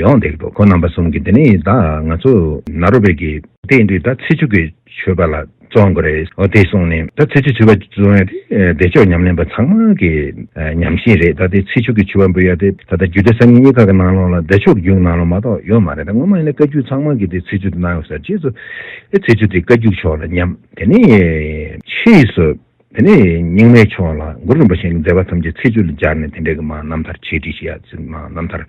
ཡོང་བསྡད་འདུག་ཁོང་རྣམ་པ་གསུམ་གྱིས་དེ་ནས་ད་ང་ཚོ་ནཱ་རོ་པའི་གི་བལྟས་དུས་ད་ཚེས་བཅུ་གི་མཆོད་པ་ལ་བརྩོན་དགོས་རེད། འོ་དེ་གསུངས་ནས་ད་ཚེས་བཅུ་མཆོད་པ་བརྩོན་ཡ་དེ་བདེ་མཆོག་ཉམས་ལེན་པ་ཚང་མ་གི་ཉམས་བཞིན་རེད། ད་དེ་ཚེས་བཅུ་གི་མཆོད་པ་འབུལ་ཡ་དེ་ད་ལྟ་རྒྱུད་སྡེ་སངས་རྒྱས་གཉིས་ཀ་གི་ནང་ལོགས་ལ་བདེ་མཆོག་རྒྱུད་ནང་ལོགས་མ་གཏོགས་ཡོད་མ་རེད། ད་སྔོན་མ་ཡིན་ན་བཀའ་བརྒྱུད་ཚང་མ་གི་དེ་ཚེས་བཅུ་དེ་གནང་ཡོད་ས་རྗེས་སུ་ཨེ་ཚེས་བཅུ་དེ་བཀའ་བརྒྱུད་ཕྱོགས་ལ་ཉམས། དེ་ནས་ཕྱིས་སུ་དེ་ནས་རྙིང་མའི་ཕྱོགས་ལ་གུ་རུ་རིན་པོ་ཆེ་གི་མཛད་པ་ཐམས་ཅད་ཚེས་བཅུ་ལ་སྦྱར་ནས་དེ་འདྲའི་གི་མ་རྣམ་ཐར་ཆེད་བྲིས་བྱེད་ཡ་ཚེ་མ་རྣམ་ཐར་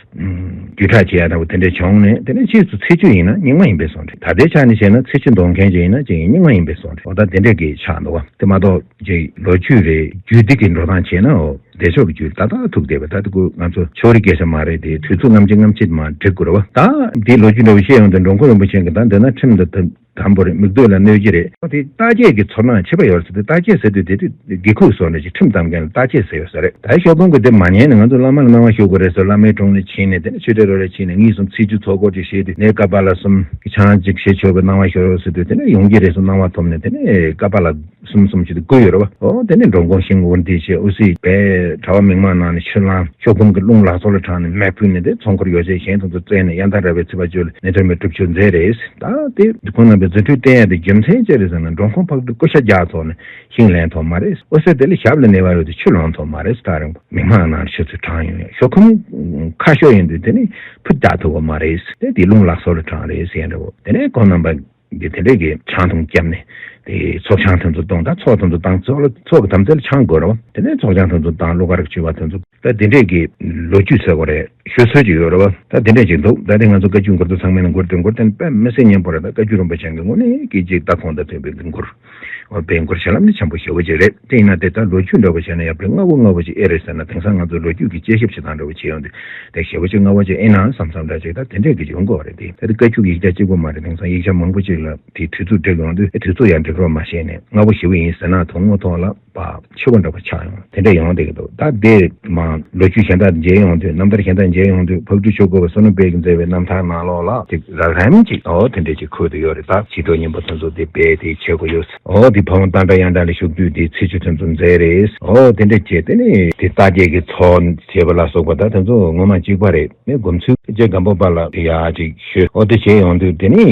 བརྒྱུད་བསྒྲགས་བྱེད་ཡ་འདྲ་བོ་དེ་འདྲ་བྱུང་ནས། དེ་ནས་ཕྱིས་སུ་ཚེས་བཅུ་ཡིན་ན་རྙིང་མ་ཡིན་པའི་བཟོ་འདྲ། ད་ལྟའི་ཆ་ནས་བཤད་ན་ཚེས་བཅུ་འདོན་མཁན་ཅིག་ཡིན་ན་ཅིག་ཡིན་རྙིང་མ་ཡིན་པའི་བཟོ་འདྲ། འོ་ད་དེ་འདྲ་གི་ཆགས་འདུག་བ། དེ་མ་གཏོགས་ཅིག་ལོ་རྒྱུས་རེད། རྒྱུད་སྡེ་གི་འགྲོ་སྟངས་བྱས་ན་འོ་བདེ་མཆོག་གི་རྒྱུད་ཏག་ཏག་ཐུག་བསྡད་པ། ད་དེ་ཀུན་ང་ཚོ་ཕྱོགས་རིས་སྐད་ཆ་མ་རེད་དེ། དུས་ཚོད་སྔ་ཕྱི་སྔ་ཕྱི་མ་འགྲིག་དགོས་རེད་བ། ད་འདི་ལོ་རྒྱུས་འདྲ་བོ་བཤད་ཡོང་དུས་འགྲོ་མགོན་རིན་པོ་ཆེ་གི་ད་འདི་ན་ཁྲིམས་དང་དམ་པོ་རེད། མིག་ལྟོས་ལ་གནོད་ཀྱི་རེད། དེ་རྟག་དཔྱད་ཀྱི་ཚོར་སྣང་ཆེ་བ་ཡོད་ཟེར་དུས། རྟག་དཔྱད་ཟེར་དུས་དེ་དུས་དགེ་ཁུག་བཟོ་ནས་ཅིག་ཁྲིམས་དམ་མཁན་ལ་རྟག་དཔྱད་ཟེར་ཡོད་ས་རེད། ད་ཞོགས་པ་གི་དེ་མ་ཉན་ནས་ང་ཚོ་བླ་མ་ལ་གནང་བ་ཞུ་དགོས་རེད་ཟེར། བླ་མའི་དྲུང་ནས་ཕྱིན་ནས་དེ་ནས་ཆོས་འབྲེལ་རོགས་རེ་ཕྱིན་ནས་ངེས་སོང་། ཚེས་བཅུ་ཚོགས་སྐོར་ཅིག་བཤད་དུས་ནས་ཀ་པཱ་ལ་གསུམ་ཆང་ཅིག་བཞེས་ཆོག་པའི་གནང་བ་ཞུ་རོགས་ཟེར་དུས་དེ་ནས་ཡོང་གི་རེད་གསུངས། གནང་བ་ཐོབ་ནས་དེ་ནས་ཀ་པཱ་ལ་གསུམ་གསུམ་ཅིག་ཏུ་བསྐུར་ཡོད་རེད་བ། འོ་དེ་ནས་འགྲོ་མགོན་ཤིང་འོན་དེ་བྱས། དབུ་སྲས་པས་གྲྭ་པ་མིག་མང་ནང་ནས་ཕྱིར་ལངས། ཞོགས་པ་གི་རླུང་ལག་སོགས་ལ་དྲངས་ནས་མེ་ཕུལ་ནས་དེ་ཚོགས་འཁོར་ཡོ་བྱད་གཞན་དང་དུ་བཙལ་ནས་ཡང་དག་ར་བའི་ཚེས་པ་བཅུ་ལ་ནད་ཐོན་མི་སྒྲུབ་ཆོག་མཛད་རེད། ད་དེ་ཁོང་རྣམ་པའི་རྫུ་འཕྲུལ་བསྟན་ཡ་དེ་རྒྱུ་མཚན་ཅི་རེད་ཟེར་ན། འགྲོ་མགོན་ཕག་གྲུ་སྐུ་ཤ་རྒྱགས་ཚོགས་ནས་ཤིང་ལེན་ཐོབ་མ་རེད། འོ་ཟེར། དེ་ལ་ཞབས་ལ་ནད་པ་ཡོད་དུས་ཆུ་ལོང་ཐོབ་མ་རེད། ད་རིང་མིག་མང་ནང་ཆུ་ཚོད་དྲངས་ཡོང་ཡ། ཞོགས་ཁམས་ཁ་ཤོ་ཡིན་དུས་དེ་ནི་ཕུ་རྒྱག་ཐུབ་པ་མ་རེད། དེ་དེ་རླུང་ལག་སོགས་ལ་དྲངས་རེད་ཟེར་འདྲ་བོ། དེ་ནས་ཁོང་རྣམ་པ་འདི་དེ་འདྲས་ཀྱི་ཆང་འཐུང་བརྒྱབ་ནས་དེ་ཚོགས་ཆང་དེ་ཚོ་བཏུང་། ད་ཚོགས་དེ་ཚོ་བཏང་། ཚོགས་ལ་ཚོགས་ཀྱི་དམ་རྫས་ལ་ཆང་དགོས་རེད་བ། དེ་ནས་ཚོགས་ཆང་དེ་ཚོ་བཏང་། གླུ་གར་གྱི་མཆོད་པ་དེ་ཚོ། ད་དེ་འདྲས་ཀྱི་ལོ་རྒྱུས་ཟེར་བ་རེད། ཤོད་སྲོལ་ཅིག་ཡོད་རེད་བ། ད་དེ་འདྲས་ཅིག་འདུག་ད་དེ་ང་ཚོ་བཀའ་བརྒྱུད་མགུར་དེ་ཚང་མའི་ནང་མགུར་དེ་མགུར་དེ་དཔེ་མི་སྲིད་སྙན་པོ་རེད། ད་བཀའ་བརྒྱུད་རིན་པོ་ཆེ་གི་དངོས་གནས་ཀྱི་ཅིག་ལྟ་ཁོང་དང་མཐུན་པའི་གི་མགུར། འོ་དཔེ་མགུར་ཞེ་ལམ་ནི་ཆེན་པོ་ཞེ་པོ་ཅིག་རེད། དེ་ཡིན་ན་དེ་ལྟར་ལོ་རྒྱུས་འདྲ་བོ་བྱས་ན་ཡང་དཔེ་སྔ་བོ་སྔ་བོ་ཅིག་ཨེ་རེད་ཟེར་ན། དེང་སང་ང་ཚོ་ལོ་རྒྱུས་ཀྱི་དཔྱད་ཞིབ་བྱེད་སྟངས་འདྲ་བོ་བྱེད་ཡོང་དུས་དེ་ཞེ་པོ་ཅིག་སྔ་བོ་ཅིག་ཨེ་ན་བསམ་བསམ་འདྲ་ཅིག་ད་དེ་འདྲས་ཀྱི་ཡོང་གི་ཡོད་རེད། དེ་ད་དེ་བཀའ་བརྒྱུད་ཀྱི་ཡིག་ཆ་གཅིག་པོ་མ་རེད། དེང་སང་ཡིག་ཆ་མང་པོ་ཅིག་ལ་དེ་དུས་ཚོད་འགྲིག་ཡོང་དུས་དེ་དུས་ཚོད་ཡང་འགྲིག་རོགས་མ་བྱས་ནས་སྔ་བོ་ཞེ་པོ་ཡིན་ཟེར་ན་དོན་དངོས་ཐོག་ལ། པ་ཆེ་བོ་འདྲ་པོ་ཆགས་ཡོང་། དེ་འདྲ་ཡོང་བསྡད་ཀྱི་འདུག་ད་དེ་མ་ལོ་རྒྱུས་གཞན་དག་མཇལ་ཡོང་དུས། རྣམ་ཐར་གཞན་དག་མཇལ་ཡོང་དུས། ཕག་གྲུ་ཆོས་འཁོར་བ་བསོད་ནམས་དཔལ་གྱིས་མཛད་པའི་རྣམ་ཐར་ནང་ལོགས་ལ་ཅིག་རགས་རིམ་ཅིག་འོ་དེ་འདྲ་ཅིག་འཁོད་དུ་ཡོད་རེད། ད་ཕྱི་ཐོག་སྙིང་པོ་དེ་ཚོ་དེ་དཔེ་དེ་ཆེ་གོ་ཡོད། འོ་དེ་ཕ་བོང་ཏ་འདྲ་གཡང་འདྲ་ལ་བཞུགས་དུས་དེ་ཚེས་བཅུ་དེ་ཚོ་མཛད་རེད། འོ་དེ་འདྲ་བྱས། དེ་ནས་དེ་རྟ་བརྒྱད་ཀྱི་ཚོགས་བྱེད་པ་ལ་སོགས་པ། ད་དེ་ཚོ་ངོ་མ་གཅིག་པ་རེད། ནས་སྒོམ་ཚུལ་རྗེ་སྒམ་པོ་པ་ལ་ཡག་ཅིག་ཞུས། འོ་དེ་བྱས་ཡོང་དུས་དེ་ནས་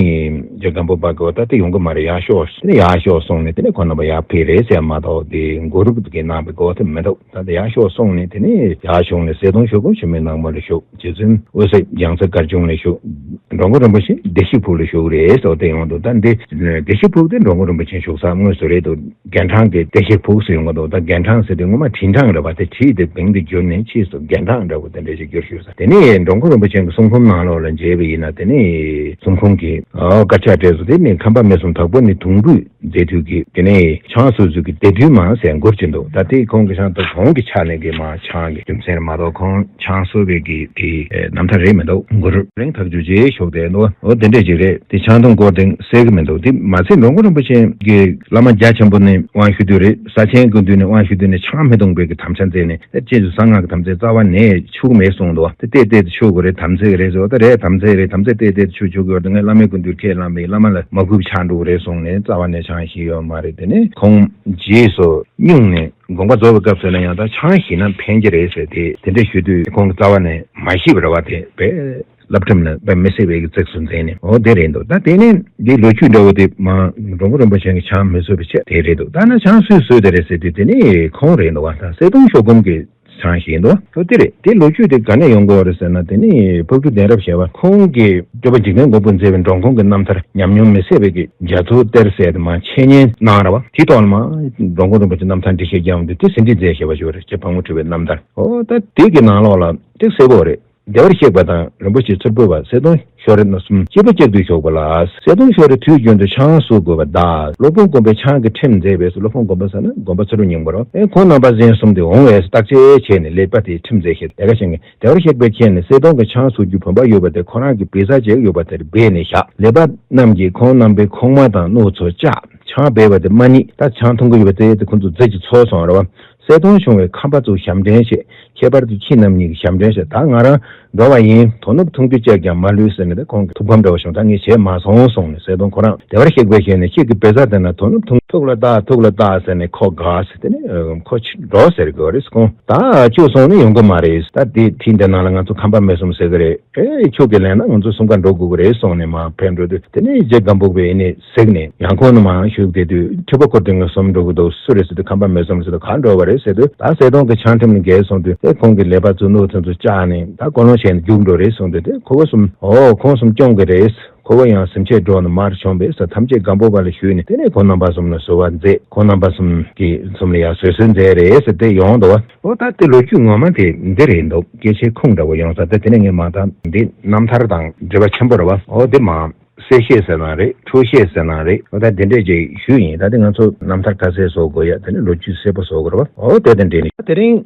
རྗེ་སྒམ་པོ་པ་གིས་འོ་ད་དེ་ཡོང་གི་མ་རེད། ཡར་ཤོག་དེ་ནས་ཡར་ཤོག་གསུངས་ནས། དེ་ནས་ཁོང་རྣམ་པ་ཡར་ཕེབས་རེད་ཟེར་མ་གཏོགས། དེ་གུ་རུ་གིས་གནང་བའི་གོ་དེ་མི་འདུག་ད་དེ་ཡར་ཤོག་གསུངས་ནས། དེ་ནས་ཡར་བྱོན་ནས་གསལ་སྟོང་ཆོས་སྒོམ་ཆེན་མོའི་ནང་མ་ལ་བཞུགས། རྗེ་བཙུན་འོད་ཟེར་རྒྱལ་མཚན་དཀར་ཆུང་ལ་བཞུགས། འགྲོ་མགོན་རིན་པོ་ཆེ་བདེ་གཤེགས་ཕུག་ལ་བཞུགས་རེད་ཟེར་བ་དེ་ཡོང་འདུག་ད་འདི་བདེ་གཤེགས་ཕུག་དེ་འགྲོ་མགོན་རིན་པོ་ཆེ་བཞུགས་ས་དངོས་སུ་རེད་འདུག་རྒན་ཕྲང་གི་བདེ་གཤེགས་ཕུག་ཟེར་ཡོང་གི་འདུག་ད་རྒན་ཕྲང་ཟེར་དུས་སྔོན་མ་དྲིན་ཕྲང་རེད་པ། དེ་དྲིས་དེ་བེང་དེ་བསྒྱུར་ནས་ཕྱིས་སུ་རྒན་ཕྲང་འདྲ་བོ་དེ་འདྲ་ཞིག་བསྒྱུར་ཞུས་ས། དེ་ནས་འགྲོ་མགོན་རིན་པོ་ཆེ་གི་གསུང་འབུམ་ནང་ལོགས་ལ་མཇལ་བ་ཡིན་ན། དེ་ནས་གསུང་འབུམ་གྱི་ཨོ་དཀར་ཆག་གྲས་སུ། དེ་ནས་ཁམས་པ་སྨད་གསུམ་དྭགས་པོ་ནས་དུང་འབུད་མཛད་དུས་ཀྱི། དེ་ནས་ཕྱག་སོ་སོ་གི་སྡེ་བདུན་མ་ཟེར་མགུར་གྱི་འདུག་ད་དེ་ཁོང་གི་ཕྱག་ཏུ་གོང་གི་ཆ་ནས་གི་མ་ཕྱག་གི་རྒྱུ་མཚན་མ་གཏོགས། ཁོང་ཕྱག་སོ་བའི་གི་དེ་རྣམ་ཐར་རེད་མི་འདུག་མགུར་རིང་ཐག་ཆོད་ཅེས་ཤོག་དེ་ནོ། འོ་དེ་འདྲ་ཅིག་རེད། དེ་ཕྱག་སྟོང་སྐོར་དེ་གསལ་གི་མི་འདུག་དེ་མ་ཚད་འགྲོ་མགོན་རིན་པོ་ཆེ་གི་བླ་མ་རྒྱ་ཆེན་པོ་ནས་དབང་ཞུ་དུས་རེད། ས་ཆེན་ཀུན་འདུས་ནས་དབང་ཞུ་དུས་ནས་ཕྱག་མི་གཏོང་བའི་གི་དམ་བཅའ་མཛད་ནས། ཨེ་རྗེས་སུ་གསང་སྔགས་ཀྱི་དམ་ཚིག་རྩ་བ་ནས་འཆུག་མེད་གསུངས་འདུག་དེ་བལྟས་བལྟས་ཏེ་འཆུག་དགོས་རེད། དམ་ཚིག་རེད་ཟེར་བ་ད་རེད། དམ་ཚིག་རེད། དམ་ཚིག་བལྟས་བལྟས་ཏེ་འཆུག་འཆུག་གི་ཡོད་དུས། ངས་བླ་མའི་སྐུ་མདུན་ཁས་བླངས་པ་ཡིན། བླ་མ་ལ་མ་གུས་པ་ཆགས་འགྲོ་གི་རེད་གསུངས་ནས་རྩ་བ་ནས་ཕྱག་བཞེས་ཡོད་མ་རེད། དེ་ནས་ཁོང་རྗེས་སུ་སྙུང་ནས་དགོངས་པ་རྫོགས་པའི་སྐབས་སུ་ལ་ཡང་ད་ཕྱག་བཞེས་ན་ཕན་གྱི་རེད་ཟེར་ཏེ་དེ་འདྲ་ཞུ་དུས། ཁོང་གིས་རྩ་བ་ནས་མ་བཞེས་པ་རེད་བ། དེ་བས་བསླབ་ཁྲིམས་ལ་དཔེ་མི་སྲིད་པའི་གི་ཚིགས་སུ་མཛད་ནས། འོ་དེ་རེད་འདུག་ད་དེ་ནས་འདི་ལོ་རྒྱུས་འདྲ་བོ་དེ་མ་འགྲོ་མགོན་རིན་པོ་ཆེ་གི་ཕྱག་མི་བཟོད་པའི་ཆེད་དེ་རེད་འདུག་ད་ནི་ཕྱག་སུས་བཟོས་དེ་རེད་ཟེར་དུས། དེ་ནི་ཁོང་རེད་འདུག་བ། ད་གསལ་སྟོང་ཆོས་སྒོམ་གྱི་ཕྱག་བཞེས་འདུག་འོ་དེ་རེད། དེ་ལོ་རྒྱུས་དེ་ག་ནས་ཡོང་གི་ཡོད་རེད་ཟེར་ན། དེ་ནི་ཕག་གྲུ་གདན་རབས་ཞེས་པ་ཁོང་གིས་སྤྲུལ་པ་འཇིག་རྟེན་མགོན་པོས་མཛད་པའི་འགྲོ་མགོན་གྱི་རྣམ་ཐར་ཉམས་མྱོང་མི་ཟད་པའི་གི་རྒྱ་མཚོའི་གཏེར་ཟེར་དེ་མ་འཆད་ཉན་གནང་ར་བ། དེ་ཐོག་ལ་མ་འགྲོ་མགོན་རིན་པོ་ཆེ་རྣམ་ཐར་འགྲེལ་བཤད་རྒྱག་འོང་དུས། དེ་ཟིན་བྲིས་མཛད་ཞེས་པ་ཞིག་ཡོད་རེད། རྗེ་ཕག་མོ་གྲུ་པའི་རྣམ་ཐར། འོ་ད་དེ་གི་ནང་ལོགས་ལ་དེ་གསལ་པོ་རེད། བདེ་བར་གཤེགས་པ་དང་རིན་པོ་ཆེ་ཚུར་ཕུལ་བ། གསལ་སྟོང་ཤོ་རི་རྣམ་གསུམ་སྐྱེས་བུ་གཅིག་ཏུ་བཞུགས་པ་ལ། གསལ་སྟོང་ཤོ་རི་དུས་རྒྱུན་དུ་ཕྱག་བཟོ་དགོས་པ་དང་། སློབ་དཔོན་དགོན་པའི་ཕྱག་གི་ཁྲིམས་མཛད་པས་སོ། སློབ་དཔོན་དགོན་པ་ཟེར་ན་དགོན་པ་ཚུ་རུ་སྙིང་པོ་རོ། ཨེ་ཁོང་རྣམ་པ་གཞན་གསུམ་དེ་འོང་བས་བརྟག་དཔྱད་བྱས་ནས་ལེགས་པ་དེའི་ཁྲིམས་མཛད་ཞེས། དེ་ག་བྱས་ནས་བདེ་བར་གཤེགས་པའི་མཁྱེན་ནས། གསལ་སྟོང་གི་ཕྱག་བཟོ་རྒྱུའི་བུམ་པ་ཡོད་པ་དེ་ཁོ་རང་གིས་བེ་ས་བྱེད་ཡོད་པ་དེར་སྦས་ནས་བཞག་ལེགས་པ་རྣམས་ཀྱིས་ཁོང་རྣམ་པའི་ཁོག་མ་དང་རྣོ་ཚོ་བཅག་ཆང་སྦས་པ་དེ་མ་རྙེད། ད་ཆང་འཐུང་གི་ཡོད་པ་དེ་དེ་ཁོང་ཚོ་རྫས་ཀྱིས་ཚོར་སོང་ར་བ། གསལ་སྟོང་བྱུང་བའི་ཁམས་པ་ཚོ་ཞབས་འདྲེན་བྱེད། ཁྱད་པར་དུ་ཁྱེད་རྣམ་གཉིས་ཀྱི་ཞབས་འདྲེན་བྱེད། ད་ང་རང་འགྲོ་བ་ཡིན། དོ་ནུབ་འཐུང་རྒྱུ་བཅས་ཀྱང་མ་ལུས་ཟེར་ནས། ད་ཁོང་གིས་ཐུགས་ཕམ་འདྲ་བ་བྱུང་། ད་ངས་བྱས་མ་སོང་གསུངས་ནས། གསལ་སྟོང་ཁོ་རང་བདེ་བར་གཤེགས་པའི་ཞལ་ནས། ཁྱེད་ཀྱི་བེ་ས་དེ་ན་དོ་ནུབ་འཐུང་། ཐུགས་ལ་བཏགས། ཐུགས་ལ་བཏགས་ཟེར་ནས་ཁོ་དགའ་ཟེར། དེ་ནས་ཁོ་ཕྱིར་འགྲོ་ཟེར་དགོས་རེད། ཁོང་ད་ཁྱོད་སོང་ནས་ཡོང་གི་མ་རེད། ད་དེ་དེ་འདི་ནང་ལ་ང་ཚོ་ཁམས་པ་སྨད་གསུམ་ཟེར་གི་རེད། ཨེ་ཁྱོད་ཀྱིས་ལེན་ན་ང་ཚོ་གསུམ་ཀ་འགྲོ་དགོས་ཀྱི་རེད་གསུངས་ནས་མར་ཕེབས་འགྲོ་དུས། དེ་ནས་རྗེ་སྒམ་པོ་པས་ནི་གཟིགས་ནས། ཡང་ཁོང་རྣམས་མར་བཞུགས་བསྡད་དུས། ཁྲི་པ་འཁོར་དེ་ང་གསུམ་འགྲོ་གི་འདུག་སུ་རེད་ཟེར་དུས། ཁམས་པ་སྨད་གསུམ་ཟེར་དུས། ག་འགྲོ་བ་རེད་ཟེར་དུས། ད་གསལ་སྟོང་གི་ཕྱག་ཁྲིམས་ལ་འགལ་སོང་དུས། དེ་ཁོང་གིས་ལེགས་པ་ཚོ་རྣོ་ཚོ་ཚོ་བཅག་ནས་ད་ཀོ་ལོང་བྱས་ནས་རྒྱུགས་འགྲོ་རེད་གསུངས་དུས། དེ་ཁོ་བོ་གསུམ། ཨོ་ཁོང་གསུམ་སྐྱོང་གི་རེད། ཁོ་བོ་ཡང་གཟིམ་ཆས་འགྲོགས་ནས་མར་བྱོན་པས་ཟེར། ཐམས་ཅད་སྒམ་པོ་པ་ལ་ཞུས་ནས། དེ་ནས་ཁོང་རྣམ་པ་གསུམ་ལ་གསོལ་བ་མཛད། ཁོང་རྣམ་པ་གསུམ་གྱིས་གསུམ་ལ་ཡང་བཟོད་གསོལ་མཛད་རེད་ཟེར་དེ་ཡོང་འདུག་བ། ཨོ་ད་དེ་ལོ་རྒྱུས་ངོ་མ་དེ་འདི་རེད་འདུག་སྐད་ཆའི་ཁུངས་འདྲ་བོ་ཡོང་ས། ད་དེ་ནས་ངས་མ་ད་འདི་རྣམ་ཐར་དང་འབྲེལ་བ་ཆེན་པོ་རེད་བ། ཨོ་དེ་མ་གསལ་བཤད་ཟེར་ན་རེད། འཕྲོས་བཤད་ཟེར་ན་རེད། ཨོ་ད་དེ་འདྲས་ཅིག་ཞུས་ཡིན། ད་དེ་ང་ཚོ་རྣམ་ཐར་ཁ་གསལ་བཟོ་དགོས་ཡ། དེ་ནས་ལོ་རྒྱུས་གསལ་པོ་བཟོ་དགོས་རེད་བ། ཨོ་དེ་དང་འབྲེལ་ནས་དེ་རིང་